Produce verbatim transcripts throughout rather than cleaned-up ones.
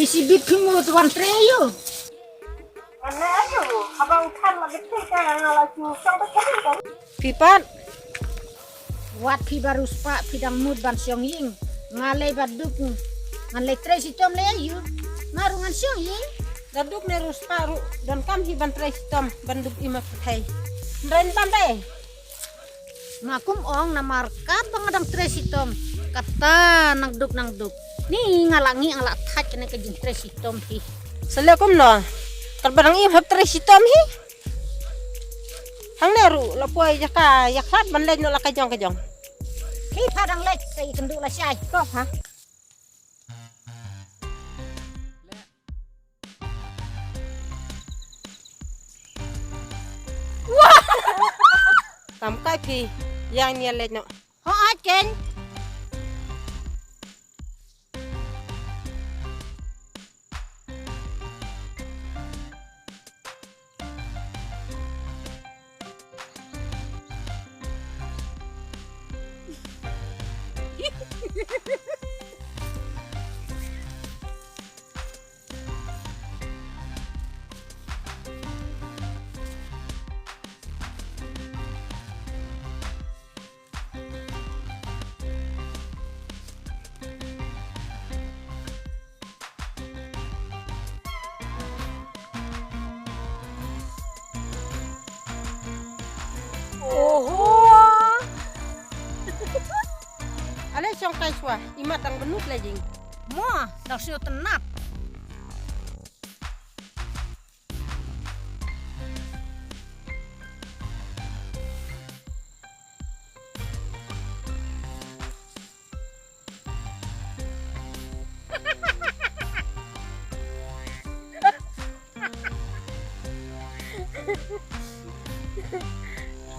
Isi bit phi mut wan trei ïa u. Phi pat. Wat phi ba riewspah phi dang mut ban shong ïing. Nga lei ba duk ngan lei trei shitom lei ïa u. Nga ruh ngan shong ïing. Da duk ne riewspah ruh donkam hi ban trei shitom ban duk ïa ma pyrthei. Hynrei ban dei. Nga kum ong namar katba nga dang trei shitom kata nang duk nang duk. Ni nga la ngi nga la thait kane ka jingtrei shitom hi. Sele kumno? Katba dang im hap trei shitom hi. Hangne ruh la poi jaka ïa khat ban leit noh la ka jong ka jong. Hi pha dang leit sa i kynduh la shai. Ko ha. Tam kai phi, ïa ngi leit noh. Ho ai ken. Oho. Ale shong kai shuwa, imat dang bynnud lajing. Mo, dang shu tnat.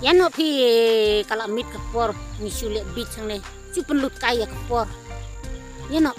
Ïa noh phi, ka la miet ka por ngi shu leh bit hangne. Shu pynlut kai ïa ka por. Ïa noh.